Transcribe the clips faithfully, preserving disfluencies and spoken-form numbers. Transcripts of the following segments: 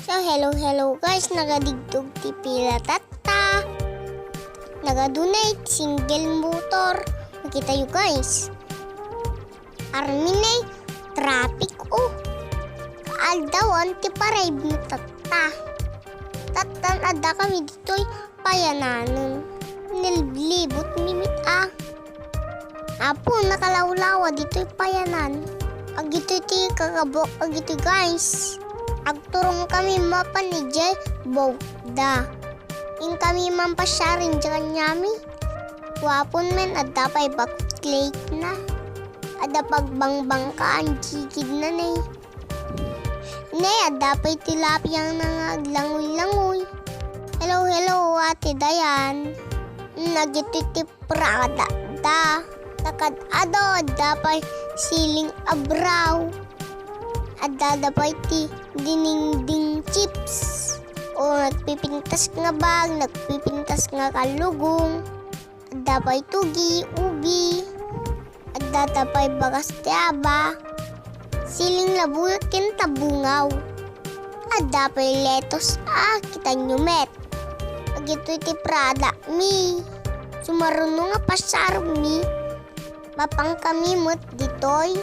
So, hello, hello guys, nagadigtog ti pila tatta. Nagadunay ti single motor. Makitayo guys. Arminay traffic o. Kaaldawan ti parade ni tatta. Tattan adda kami ditoy payananen. Nilblibot mi met a. Apo, nakalawlawa ditoy payanan. Agitoy ti kakabuak agitoy, guys. Agturong kami mapan idiay bawda. Inkami man pasiaren diay kaniami. Guapon men, adda pay baklate na. Adda pagbangbangkaan ti gidna ne. Ne, adda pay tilapia nga aglangoy-langoy. Hello, hello, Ate Dayan. Nagiti ti Prada da. Takad ado, adda pay siling a brow. Adda da pay ti dinengdeng chips. O nagpipintas nga bag, nagpipintas nga kalugong. Adda pay tugi, ubi. Adda da pay bagas ti aba. Siling labuyo ken tabungaw. Adda pay lettuce a kitanyo met. Agitoy ti Prada mi. Sumaruno nga pasiar mi. Mapan kami met ditoy.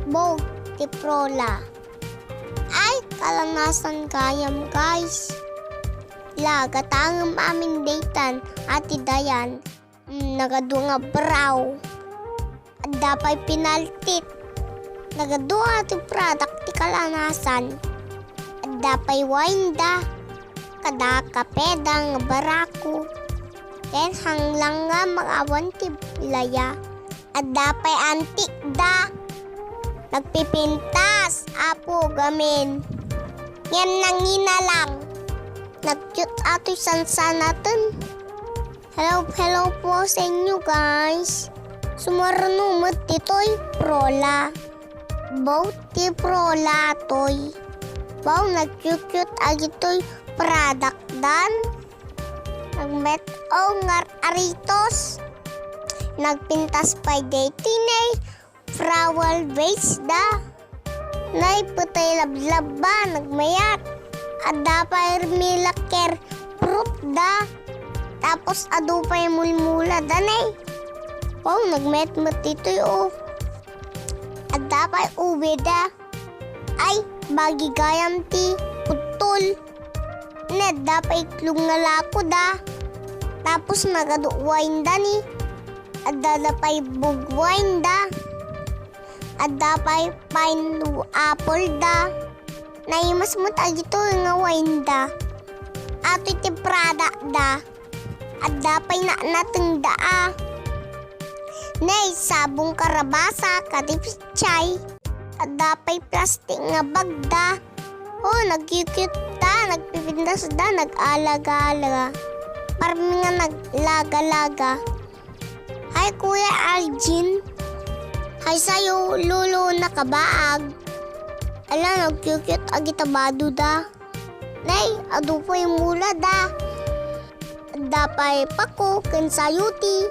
Bawd ti Prola. Ay, kalanasan gayam, guys. Laga ta ngem amin daytan, Ate Dayan. Mm, nagadu nga brow. Adda pay pinaltit. Nagadu a ti product ti kalanasan. Adda pay wine da. Kada kape da nga barako. Ken hanglang nga mag-awan ti laya. Adda pay antik da. Nagpipintas, apo gamin. Ngem nangina lang. Nagcute atoy sansanaten. Hello, hello po sa inyo, guys. Sumaruno met ditoy Prola. Bawd ti Prola toy. Bawd nagcute-cute agitoy product dan. Nagmet-o ngar aritos. Nagpintas pay daytoy ne. Flower vase da. Nay, petay lablabba, nagmayat. Adda pay milker fruit da. Tapos adu pay mulmula da, nay. Wow, nagmetmet ditoy, o. Adda pay ube da. Ay, bagi gayam ti putol. Ne, adda pay itlog nga lako da. Tapos nagadu wine da ni. Adda da pay bug wine da. Adda pay pineapple da. Naimas met agitoy nga wine da. Atoy ti Prada da. Adda pay natnateng da a. Nay, sabong karabasa, kadi pechay. Adda pay plastik nga bag da. O, nagcute-cute da, nagpipintas da, nag-alaga-alaga. Parang nga naglaga-laga. Hi, Kuya Algin. Hi sayo, Lolo, nakabaag. Ala, nagcute-cute agita bado da. Nay, adu pay mula da. Adda pay pako ken sayote.